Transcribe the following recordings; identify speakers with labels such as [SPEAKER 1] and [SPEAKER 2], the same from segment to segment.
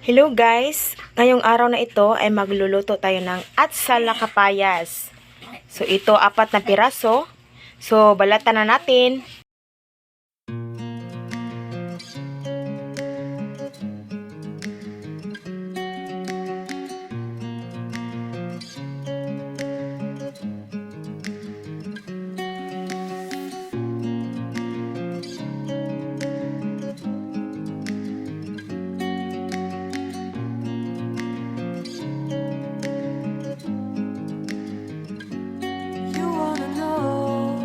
[SPEAKER 1] Hello guys! Ngayong araw na ito ay magluluto tayo ng atsal na kapayas. So ito, apat na piraso. So balatan na natin.
[SPEAKER 2] You wanna know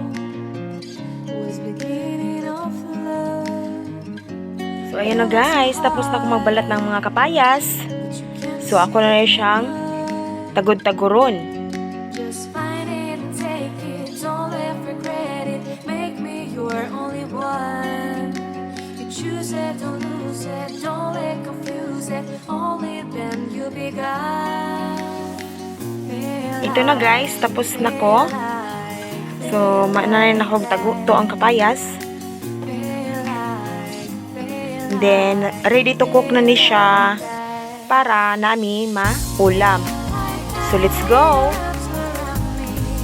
[SPEAKER 2] was beginning of love,
[SPEAKER 1] So ayan na guys, tapos na ako magbalat ng mga kapayas.
[SPEAKER 2] but you can't
[SPEAKER 1] So ako na rin siyang tagod-taguron.
[SPEAKER 2] just find it and take it. Don't let regret it. Make me your only one. You choose it, don't lose it. Don't let confuse it. Only then you begun.
[SPEAKER 1] Ito na guys, tapos na ko. So na rin ako tago to ang kapayas. Then ready to cook na ni siya para nami maulam. So let's go!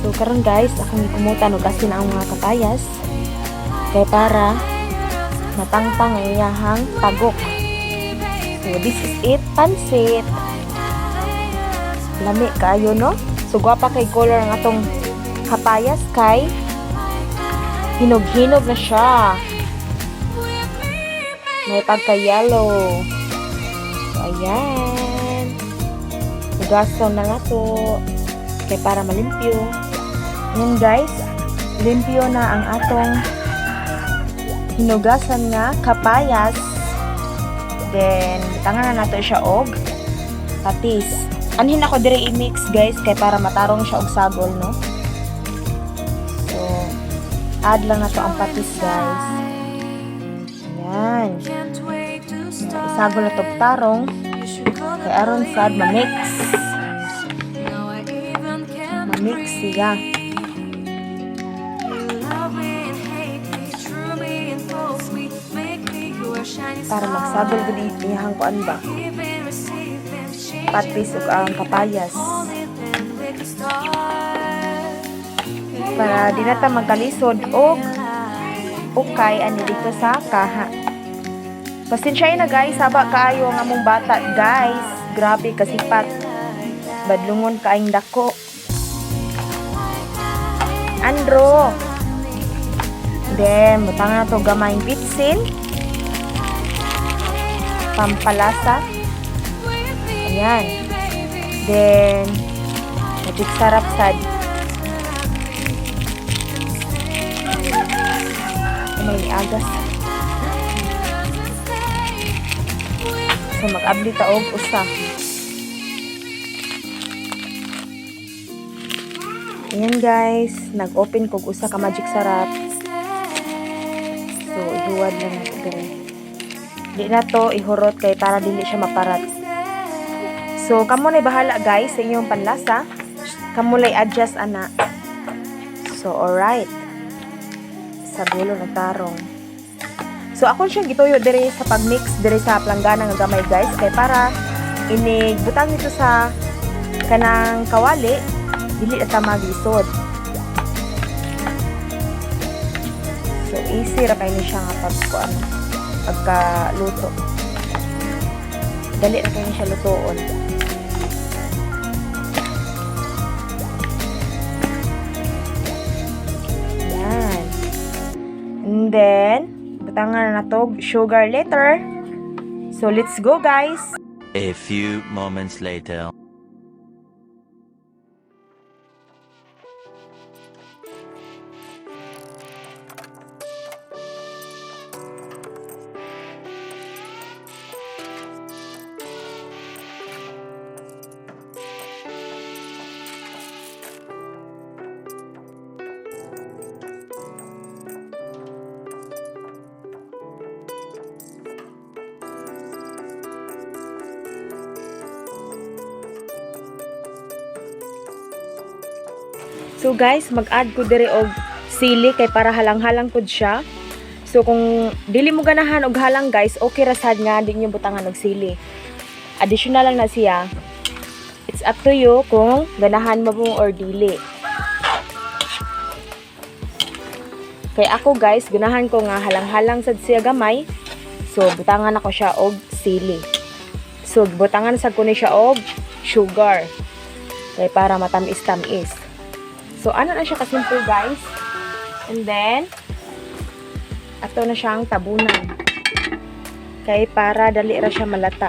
[SPEAKER 1] So karon guys, akong gikumutan og asin ang mga kapayas kay para matangtang ang iyahang tagok. So this is it, pansit. Lami kaayo, no? So gwapa kay color ang atong kapayas kay hinog-hinog na siya. May pagka-yellow. So ayan. Hugason na nga to kay para malimpyo. Ayan guys, limpyo na ang atong hinugasan nga kapayas. Then, butangan na nato siya og patis. Anhin ako dire i-mix guys kay para matarong siya og sagol, no? So, add lang na to ang patis, guys. Ayan.
[SPEAKER 2] Can't wait to start.
[SPEAKER 1] Isagol na to og tarong
[SPEAKER 2] You should call the
[SPEAKER 1] kay aron sad ma-mix.
[SPEAKER 2] Now I even can't
[SPEAKER 1] Ma-mix siya.
[SPEAKER 2] You love me and hate me, true me and false me, make me your shining
[SPEAKER 1] Para
[SPEAKER 2] star.
[SPEAKER 1] magsagol gud iyahang kuan ba?
[SPEAKER 2] Giving, receiving, changing
[SPEAKER 1] Patis ug ang kapayas.
[SPEAKER 2] Only then we can start.
[SPEAKER 1] Para di na ta magkalisod og ukay ani dito sa kaha. Pasensya na guys, saba kaayo ang among bata guys. Grabe kasipat. Badlungon kaayong dako. Andro. Then, butangan na to gamayng bitsin. Pampalasa. Ayan. Then, magic sarap sad. Ay, may agas. So, mag-abli ta og usa. Ayan guys, nag-open kog usa ka magic sarap. So, ihuwad lang nato diri. Di na to ihurot kay para dili siya maparat. So, kamo na bahala guys sa inyong panlasa. Kamo lay adjust ana. So, alright. Sa gulo ng tarong. So, ako siyang gituyo diri sa pagmix diri sa planggana nga gamay guys kay para inig butang ito sa kanang kawali dili na ta maglisod. So, easy ra kay ni siya nga pag kuan, pagkaluto. Dali ra kay ni siya lutoon. Yan. And then, butangan na nato og sugar later. So, let's go guys!
[SPEAKER 3] A few moments later.
[SPEAKER 1] So guys, mag-add ko diri og sili kay para halang-halang pud siya. So kung dili mo ganahan og halang guys, okay ra sad nga di niyo butangan og sili. Additional lang na siya. It's up to you kung ganahan mo mo or dili. Kay ako, guys, ganahan ko nga halang-halang sad siya gamay. So butangan ako siya og sili. So butangan sad ko ni siya og sugar. Kay para matamis-tamis. So ano na siya kasimple, guys. And then ato na siyang tabunan. Kay para dali ra siya malata.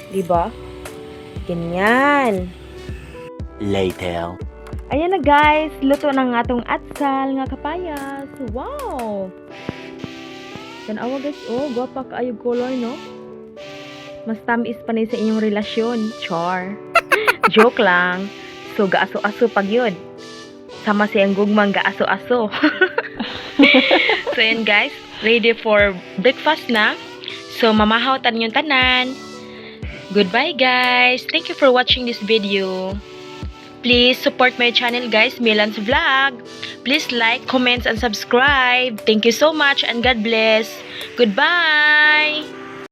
[SPEAKER 1] Di ba? Ganyan.
[SPEAKER 3] Later.
[SPEAKER 1] Ayan na, guys, luto na nga atong atsal nga kapayas. Wow! Tanawa, guys, oh, gwapa kaayo color, no? Mas tamis pa ni sa inyong relasyon. Char. Joke lang. So, gaaso-aso pag yun. Sama siyang gugmang gaaso-aso. So, ayan, guys, ready for breakfast na. So, mamahaw tan yung tanan. Goodbye, guys. Thank you for watching this video. Please support my channel, guys, Milan's Vlog. Please like, comment, and subscribe. Thank you so much and God bless. Goodbye!